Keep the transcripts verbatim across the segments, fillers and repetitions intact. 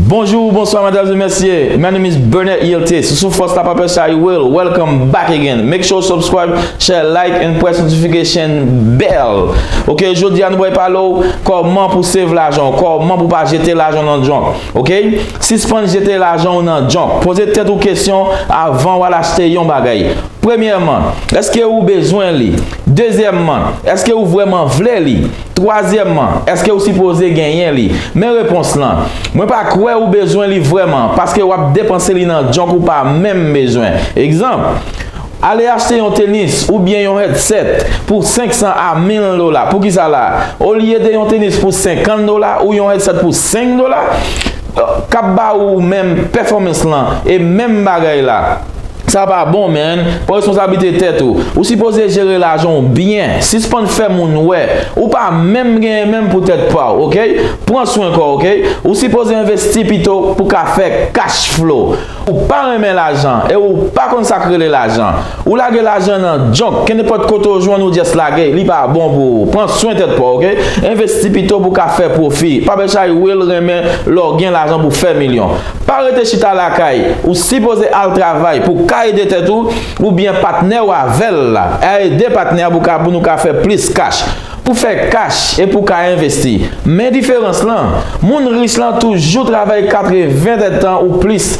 Bonjou, bonswa, medam e mesye. My name is Bernard Yiltis. Sou Fòs la, Papa Chay Will. Welcome back again. Make sure you subscribe, share, like, and press notification bell. Ok, jodi a nou pral pale w kòman pou save lajan w, kòman pou pa jete lajan w nan junk. Ok? Sispann jete lajan w nan junk. Poze tèt ou kesyon avan w al achte yon bagay. Premyèman, èske ou bezwen li? Dezyèmman, èske ou vrèman vle li? Twazyèmman, èske ou sipoze genyen li? Men repons lan. Mwen pa kwè ou bezwen li vrèman, paske w ap depanse li nan junk ou pa menm bezwen. Egzanp, ale achte yon tenis oubyen yon headset pou senk san a mil dola. Poukisa la? Olye de yon tenis pou senkant dola ou yon headset pou senk dola, k ap ba ou menm pèfòmans lan e menm bagay la. Sa pa bon, man. Pran responsablite tèt ou. Ou sipoze jere lajan w byen. Sispann fè moun wè. Ou pa menm genyen menm pou tèt pa w, ok? Pran swen kò w, ok? Ou sipoze envesti pito pou ka fè cash flow. Ou pa renmen lajan e ou pa konn sa k rele lajan. Ou lage lajan nan junk, kenenpòt kote w jwenn ou just lage, li pa bon pou ou. Pran swen tèt pa w, ok? Envesti pito pou ka fè pwofi. Papa Chay Will renmen lè w gen lajan pou fè milyon. Pa rete chita lakay, ou sipoze al travay pou ka ede tèt ou, oubyen patnè w avè l la. Ede patnè a pou ka, pou nou ka fè plis cash. Pou fè cash e pou ka envesti. Men diferans lan, moun rich lan toujou travay katreven èdtan ou plis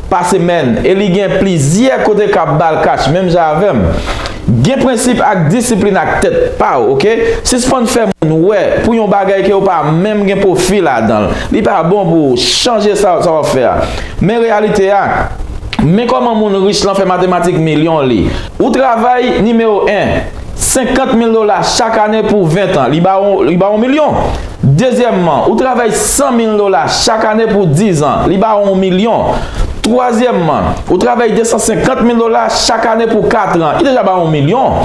pa semèn e li gen plizyè kote k ap ba l cash menm jan avè m. Gen prensip ak disiplin ak tèt pa w, ok? Sispann fè moun wè pou yon bagay ke w pa menm gen pwofi ladan l. Li pa bon pou ou. Chanje sa, sa w ap fè a. Men reyalite a. Men kòman moun rich lan fè matematik milyon li. Ou travay nimewo en, senkant mil dola chak ane pou ven tan. Li ba w, li ba w yon milyon. Dezyèmman, ou travay san mil dola chak ane pou diz an, li ba w yon milyon. Twazyèmman, ou travay de san senkant mil dola chak ane pou kat an, li deja ba w yon milyon.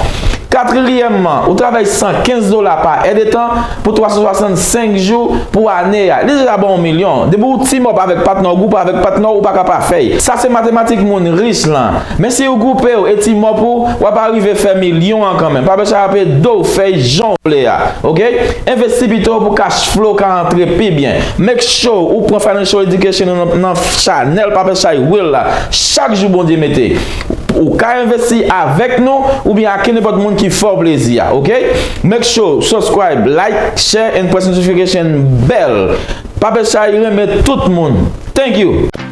Katriyèmman, ou travay san kenz dola pa èdtan pou twa san swasannsenk jou pou ane a, li deja ba w yon milyon. Depi w team up avèk patnè w, gwoupe avèk patnè w, ou pa ka pa fè l. Sa se matematik moun rich lan. Men si w gwoupe w e team up ou, w ap arive fè milyon an kanmenm. Papa Chay ap ede w fè l jan w vle a. Ok? Envesti pito pou cash flow ka antre pi byen. Make sure ou pran financial education nan, nan channel Papa Chay Will la. Chak jou Bondye mete. Ou ka envesti avèk nou oubyen ak kenenpòt moun ki fè w plezi a. Ok? Make sure subscribe, like, share and press notification bell. Papa Chay renmen tout moun. Thank you.